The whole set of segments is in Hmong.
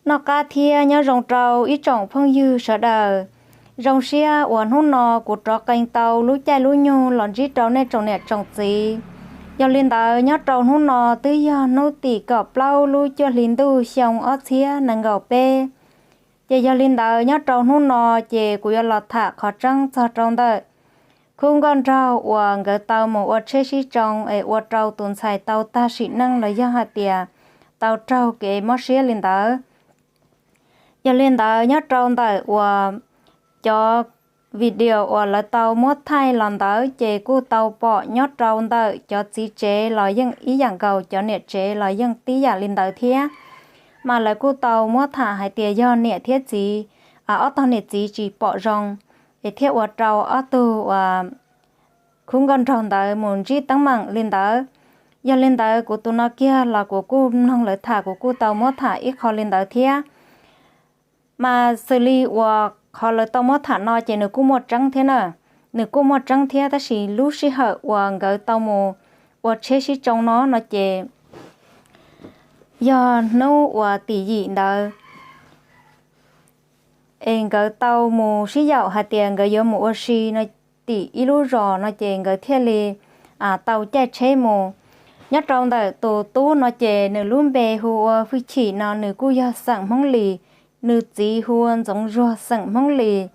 Noj qab thiab nyob zoo rau ib tsoom phooj ywg sawv daws. Zoo siab uas hnub no kuv rov qee tau lub caij lub nyoog los ntsib rau nej tsoom niam tsoom txiv. Yog li ntawd nyob rau hnub no twb yog hnub tim kaum plaub lub cuaj hli ntuj xyoo ob txhiab nees nkaum peb. Ces yog li ntawd nyob rau hnub no ces kuv yuav los tham qhov tseeb txog rau ntawm khub nkauj nraug uas nkawd tau mus ua tsheb sib tsoo es ua rau tus ntxhais tau tag sim neej los yog hais tias tau raug kev mob siab li ntawd. Yog li ntawd nyob rau ntawm uas cov video uas lawv tau muab thaij los ntawd ces kuj tau pom nyob rau ntawm cov txiv tsev los yeej ib yam nkaus, cov niam tsev los yeej tib yam li ntawd thiab. Mas lawv kuj tau muab tham hais tias yog niam thiab txiv, ob tog niam txiv tsis pom zoo, es thiaj ua rau ob tug uas khub nkauj nraug ntawd mus ntsib teeb meem li ntawd. Yog li ntawd kuv tus no kiag los kuv kuj mloog lawv tham, kuv kuj tau muab tham ib qho li ntawd thiab. Mas xws li uas qhov lawv tau muab tham no ces nws kuj muaj tseeb thiab na, nws kuj muaj tseeb thiab, tab sis lub sij hawm uas nkawd tau mus ua tsheb sib tsoo no no ces yog hnub uas tim yim ntawd es nkawd tau mus sib yaum hais tias nkawd yuav mus ua si no tim ib lub zos no ces nkawd thiaj li tau caij tsheb mus. Nyob rau ntawm tus tub no ces nws lub npe hu ua Hwj Chim no, nws kuj yog xeem Hmoob Lis, nws txiv hu ua Ntxoov Zuag xeem Hmoob Lis.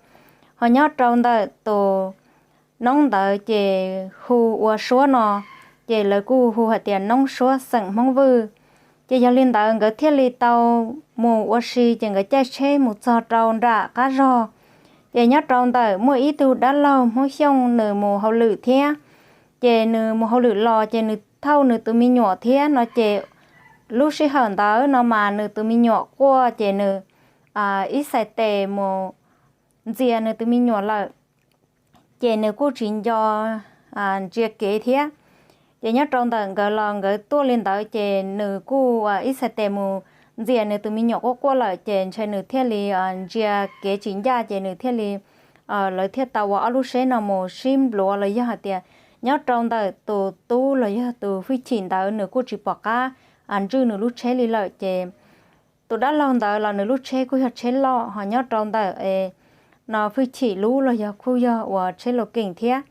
Ho nyob rau ntawm tus noob ntawd ces hu ua Suab no, ces lawv kuj hu hais tias Noob Suab xeem Hmoob Vwj. Ces yog li ntawd nkawd thiaj li tau mus ua si, ces nkawd caij tsheb mus txog rau nram qab zog. Ces nyob rau ntawm muaj ib tug dab laug Hmoob Xyooj nws mus hauj lwm thiab, ces nws mus hauj lwm los ces nws thauj nws tus me nyuam thiab no ces lub sij hawm ntawd no mas nws tus me nyuam quaj ces nws ib xais tes mus ntxias nws tus me nyuam lawm, ces nws kuj tsis nco ntsia kev thiab. Ces nyob rau ntawm nkawd los nkawd tuaj li ntawd ces nws kuj ib xais tes mus ntxias nws tus me nyuam quaj quaj lawm ces ntshe nws thiaj li ntsia kev tsis ncaj ces nws thiaj li, lawv thiaj tau ua ob lub tsheb no mus sib npluav los yog hais tias nyob rau ntawm tus tub los yog tus Hwj Chim ntawd nws kuj tsis pom qab ntswj nws lub tsheb li lawm ces tus dab laug ntawd los nws lub tsheb kuj yog tsheb loj, ho nyob rau ntawm no Hwj Chim lub los yog kuj yog uas tsheb los keem thiab.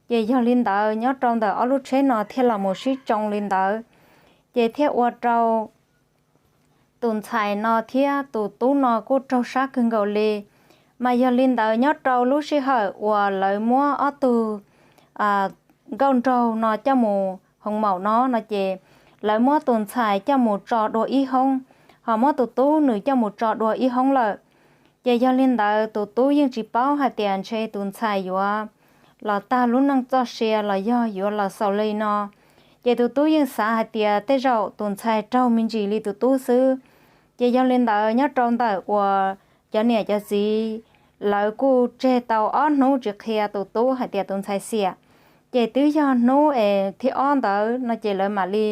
Ces yog li ntawd nyob rau ntawm ob lub tsheb no thiaj los mus sib tsoo li ntawd, ces thiaj ua rau tus ntxhais no thiab tus tub no kuj raug sab kawg nkaus li. Mas yog li ntawd nyob rau lub sij hawm uas lawv muab ob tug nkauj nraug no coj mus hoo maum no no ces lawv muab tus ntxhais coj mus tso dua ib hoob, ho muab tus tub nws coj mus tso dua ib hoob lawm. Ces yog li ntawd tus tub yeej tsis paub hais tias ntshe tus ntxhais yuav los tag lub neej txoj sia los yog yuav los xaus li no. Ces tus tub yeej xav hais tias tej zaum tus ntxhais raug me ntsis li tus tub xwb. Ces yog li ntawd nyob rau ntawm uas cov niam cov txiv lawv kuj tseg tau ob hnub tsis qhia tus tub hais tias tus ntxhais xiam. Ces twb yog hnub es thib ob ntawd no ces lawv mam li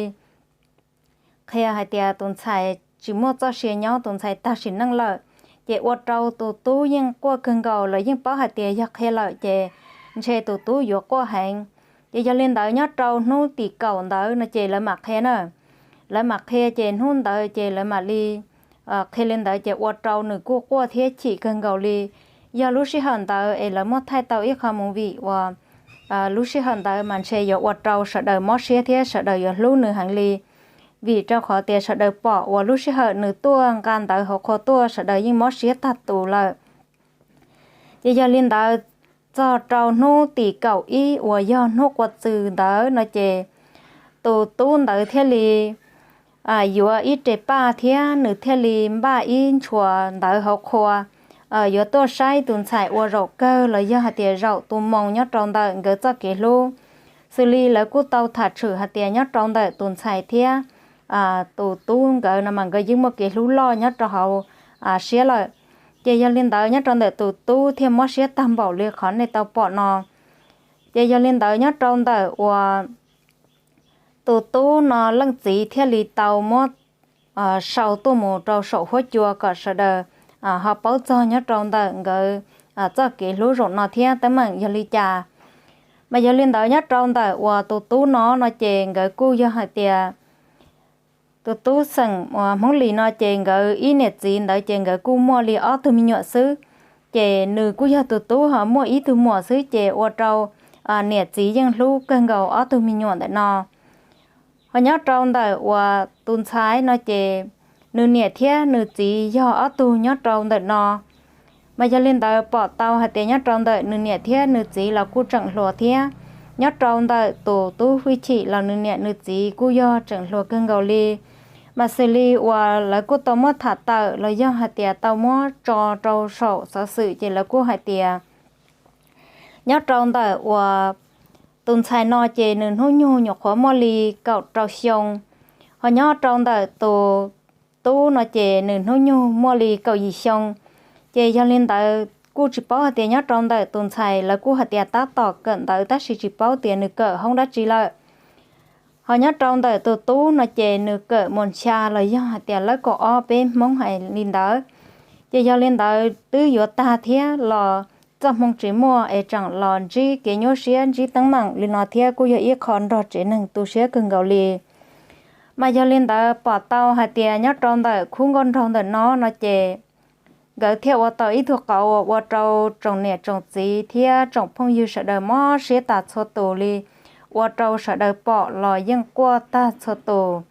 qhia hais tias tus ntxhais tsis muaj txoj sia nyob, tus ntxhais tag sim neej lawm. Ces ua rau tus tub yeej quaj kawg nkaus, lawv yeej paub hais tias yog qhia lawm ces ntshe tus tub yuav quaj heev. Ces yog li ntawd nyob rau hnub tim kaum ntawd no ces lawv mam qhia na. Lawv mam qhia ces hnub ntawd ces lawv mam li qhia li ntawd ces ua rau nws kuj quaj thiab chim kawg nkaus li. Yog lub sij hawm ntawd es lawv muab thaij tau ib qho movie uas lub sij hawm ntawd mas ntshe yuav ua rau sawv daws mob siab thiab sawv daws yuav hlub nws heev li, vim rau qhov tias sawv daws pom uas lub sij hawm nws tuaj nqa ntawv hauv qhua tuaj sawv daws yeej mob siab tag tus lawm. Ces yog li ntawd txog rau hnub tim kaum ib uas yog hnub qua txws ntawd no ces tus tub ntawd thiaj li yuav ib re paj thiab nws thiaj li npaj ib ntshua ntawv hauv qhua, yuav tuaj saib tus ntxhais ua zaum kawg los yog hais tias zaum tu moo nyob rau ntawm nkawd txoj kev hlub. Xws li lawv kuj tau tham tshwm hais tias nyob rau ntawm tus ntxhais thiab tus tub nkawd no mas nkawd yeej muaj kev hlub loj nyob rau hauv siab lawm. Ces yog li ntawd nyob rau ntawm tus tub thiaj mob siab tag npaum li qhov nej tau pom no. Ces yog li ntawd nyob rau ntawm uas tus tub no leej txiv thiaj li tau muab sau tuaj mus rau saum huab cua kom sawv daws ho paub txog nyob rau ntawm nkawd txoj kev hlub zaum no thiab teeb meem yog li cas. Mas yog li ntawd nyob rau ntawm uas tus tub no no ces nkawd kuj yog hais tias tus tub xeem uas Hmoob Lis no ces nkawd ib niam txiv ntawd ces nkawd kuj muaj li ob tug me nyuam xwb. Ces nws kuj yog tus tub ho muaj ib tug muam xwb ces ua rau niam txiv yeej hlub kawg nkaus ob tug me nyuam ntawm no. Ho nyob rau ntawm uas tus ntxhais no ces nws niam thiab nws txiv yog ob tug nyob rau ntawm no. Mas yog li ntawd pom tau hais tias nyob rau ntawm nws niam thiab nws txiv los kuj tseem hluas thiab. Nyob rau ntawm tus tub Hwj Chim los nws niam nws txiv kuj yog tseem hluas kawg nkaus li. Mas xws li uas lawv kuj tau muab tham tawm los yog hais tias tau muab tso rau saum xov xwm ces lawv kuj hais tias nyob rau ntawm uas tus ntxhais no ces nws hnub nyoog nyuam qhuav muaj li kaum rau xyoo, ho nyob rau ntawm tus tub no ces nws hnub nyoog muaj li kaum yim xyoo. Ces yog li ntawd kuj tsis paub hais tias nyob rau ntawm tus ntxhais lawv kuj hais tias tab tom kawm ntawv tab sis tsis paub tias nws kawm hoob dab tsi lawm. Ho nyob rau ntawm tus tub no ces nws kawm mus ncha los yog hais tias lawv kaum ob peb Hmoob hais li ntawd. Ces yog li ntawd twb yuav tag thiab los txoj hmoo tsis muaj es tseem los ntsib kev nyuaj siab ntsib teeb meem li no thiab kuj yog ib qho nrog tsev neeg tu siab kawg nkaus li. Mas yog li ntawd pom tau hais tias nyob rau ntawm khub nkauj nraug ntawm no no ces nkawd thiaj ua tau ib tug qauv uas ua rau tsoom niam tsoom txiv thiab tsoom phooj ywg sawv daws mob siab tas txhua tus li, ua rau sawv daws pom los yeej quaj tag txhua tus.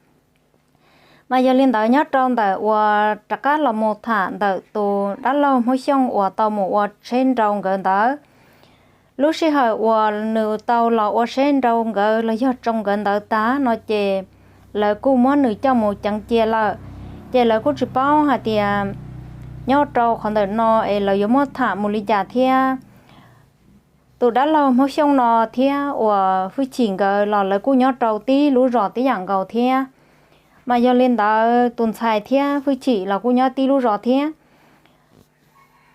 Mas yog li ntawd nyob rau ntawm uas rov qab los mus tham ntawm tus dab laug Hmoob Xyooj uas tau mus ua tsheb nrau nkawd ntawd, lub sij hawm uas nws tau los ua tsheb nrau nkawd los yog tsoo nkawd ntawd tag no ces lawv kuj muab nws coj mus ceev cia lawm. Ces lawv kuj tsis paub hais tias nyob rau qhov ntawm no es lawv yuav muab tham mus li cas thiab. Tus dab laug Hmoob Xyooj no thiab uas Hwj Chim nkawd los lawv kuj nyob rau tib lub zos tib yam nkaus thiab. Mas yog li ntawd tus ntxhais thiab Hwj Chim los kuj nyob tib lub zos thiab.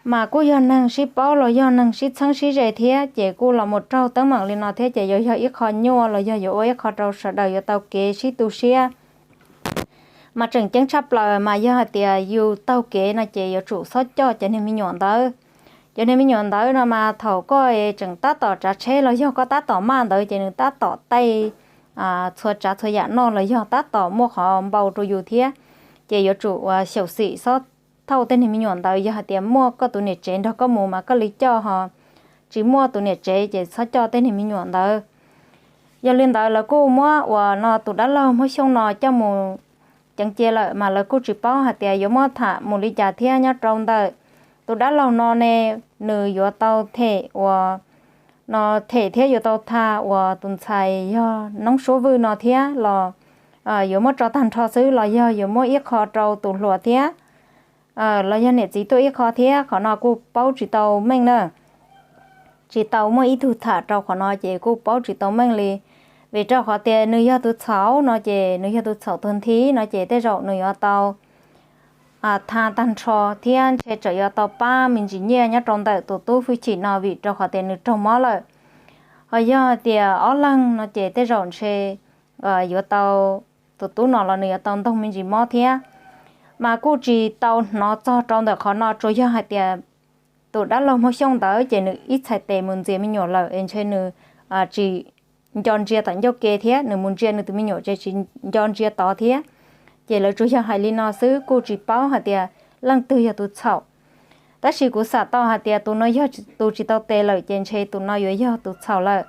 Mas kuj yog neeg sib paub los yog neeg sib txheeb sib ze thiab ces kuj los mus raug teeb meem li no thiab ces yuav yog ib qho nyuaj los yog yuav ua ib qho rau sawv daws yuav tau kev sib tu siab. Mas tseem ceeb tshaj plaws mas yog hais tias yus taug kev no ces yuav tsum txhob coj cov niag me nyuam ntawd. Cov niag me nyuam ntawd no mas thaum koj tseem tab tom tsav tsheb los yog koj tab tom maj ntawd ces nws tab tom taij txhua tsav txhua yam noj los yog tab tom muaj qhov npau rau yus thiab. Ces yuav tsum ua xyaum xim txhob thauj tej niag me nyuam ntawd. Yog hais tias muaj koj tus niam tsev nrog koj mus mas koj li coj ho, tsis muaj tus niam tsev ces txhob coj tej niag me nyuam ntawd. Yog li ntawd lawv kuj muab uas no tus dab laug Hmoob Xyooj no coj mus ceev cia lawm mas lawv kuj tsis paub hais tias yuav muab tham mus li cas thiab. Nyob rau ntawm tus dab laug no ne, nws yuav tau them uas no them thiab yuav tau tha uas tus ntxhais yog noob suab vwj no thiab los yuav muab tso tag nrho xwb los yog yuav muab ib qho rau tus hluas thiab los yog niam txiv tuaj ib qho thiab, qhov no kuj paub tsis tau meej na. Tsis tau muaj ib tug tham rau qhov no ces kuj paub tsis tau meej li. Vim rau qhov tias nws yog tus txhaum no ces nws yog tus txhaum tuag nthi no ces tej zaum nws yuav tau tha tag nrho thiab ntshe tseem yuav tau pab me ntsis nyiaj nyob rau ntawm tus tub Hwj Chim no vim rau qhov tias nws raug mob lawm. Ho yog tias ob leeg no ces tej zaum ntshe yuav tau, tus tub no los nws yuav tau ntoog me ntsis mob thiab. Mas kuj tsis tau hnov txog rau ntawm qhov no, tsuas yog hais tias tus dab laug Hmoob Xyooj ntawd ces nws ib txhais tes mus ntxias me nyuam lawm es ntshe nws tsis nco ntsia tom ncauj ke thiab, nws mus ntsia nws tus me nyuam ces tsis nco ntsia tod thiab. Ces lawv tsuas yog hais li no xwb, kuj tsis paub hais tias leej twg yog tus txhaum. Tab sis kuv xam tau hais tias tus no yog tus tsis tau tes lawm ces ntshe tus no yuav yog tus txhaum lawm.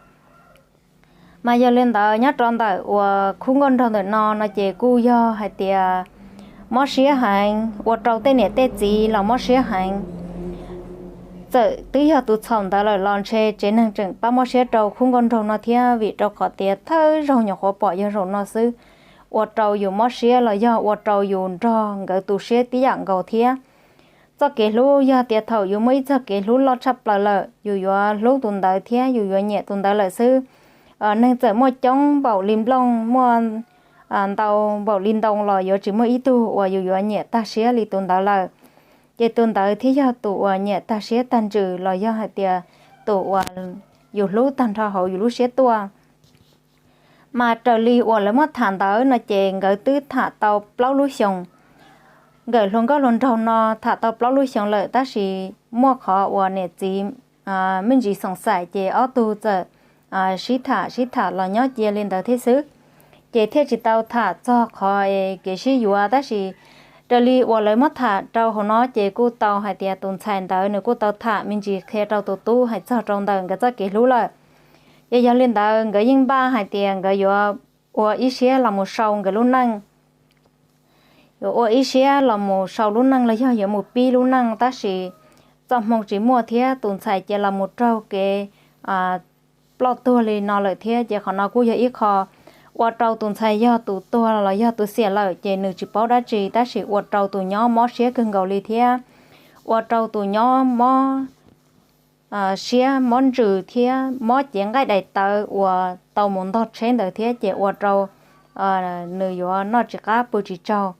Mas yog li ntawd nyob rau ntawm uas khub nkauj nraug ntawm no no ces kuj yog hais tias mob siab heev, ua rau tej niam tej txiv los mob siab heev. Txawm twb yog tus txhaum ntawd lawm los ntshe tsev neeg tseem pab mob siab rau khub nkauj nraug no thiab, vim rau qhov tias thawj zaug nyuam qhuav pom yog zaum no xwb, ua rau yus mob siab los yog ua rau yus nrog nkawd tu siab tib yam nkaus thiab. Txoj kev hlub yog tias thaum yus muaj ib txoj kev hlub loj tshaj plaws lawm, yus yuav hlub tus ntawd thiab yus yuav nyiam tus ntawd lawm xwb. Neeg txawm muaj coob npaum li nplooj, muaj ntau npaum li ntoo los yuav tsis muaj ib tug uas yus yuav nyiam tag siab li tus ntawd lawm. Ces tus ntawd thiaj yog tus uas nyiam tag siab tag ntsws los yog hais tias tus uas yus hlub tag nrho hauv yus lub siab tuaj. Mas raws li uas lawv muab tham ntawd no ces nkawd twb tham tau plaub lub xyoos. Nkawm hluas nkauj hluas nraug no tham tau plaub lub xyoos lawm tab sis muaj qhov uas niam txiv me ntsis xoom xaim ces ob tug txawm sib tham sib tham los nyob cia li ntawd thiab xwb. ces thiaj tsis tau tham txog qhov es kev sib yuav, tab sis raws li uas lawv muab tham rau hauv no ces kuj tau hais tias tus ntxhais ntawd nws kuj tau tham me ntsis qhia rau tus tub hais txog rau ntawm nkawd txoj kev hlub lawm. Ces yog li ntawd nkawd yeej npaj hais tias nkawd yuav ua ib siab los mus sau nkawd lub neej, yuav ua ib siab los mus sau lub neej los yog yuav mus pib lub neej, tab sis txoj hmoo tsis muaj thiab tus ntxhais ces los mus raug kev ploj tuag li no lawm thiab. Ces qhov no kuj yog ib qho ua rau tus ntxhais yog tus tuag los yog tus xiam lawm ces nws tsis paub dab tsi, tab sis ua rau tus nyob mob siab kawg nkaus li thiab ua rau tus nyob mob siab mob ntsws thiab mob cev nqaij daim tawv uas tau mus ntog tsheb ntawd thiab ces ua rau nws yuav noj tsis qab pw tsis tsaug.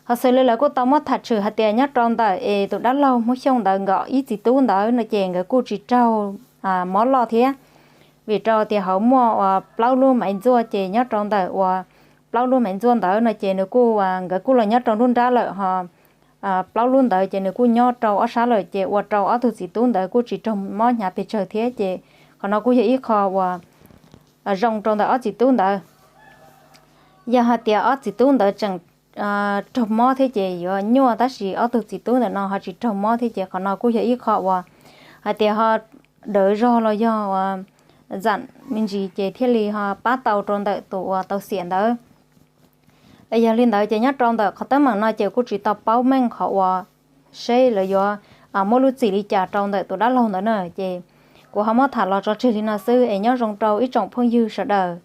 Ho xws li lawv kuj tau muab tham tshwm hais tias nyob rau ntawm es tus dab laug Hmoob Xyooj ntawd nkawd ib txiv tub ntawd no ces nkawd kuj tsis raug mob loj thiab, vim rau tias hauv muaj uas plaub lub maiv ntxuaj ces nyob rau ntawm uas plaub lub maiv ntxuaj ntawd no ces nws kuj, nkawd kuj los nyob rau nruab nrab lawm ho plaub lub ntawd ces nws kuj nyob rau ob sab lawm ces ua rau ob tug txiv tub ntawd kuj tsis raug mob hnyav pes tsawg thiab. Ces qhov no kuj yog ib qho uas zoo rau ntawm ob txiv tub ntawd. Yog hais tias ob txiv tub ntawd tseem raug mob thiab ces yuav nyuaj, tab sis ob tug txiv tub ntawm no ho tsis raug mob thiab ces qhov no kuj yog ib qho uas hais tias ho dawv zog los yog uas zam me ntsis ces thiaj li ho pab tau rau ntawm tus uas tau xiam ntawd. Yog li ntawd ces nyob rau ntawm qhov teeb meem no ces kuj tsis tau paub meej qhov uas seb lawv yuav muaj lub txim li cas rau ntawm tus dab laug ntawd na. Ces kuv ho muab tham los tso tseg li no xwb es nyob zoo rau ib tsoom phooj ywg sawv daws.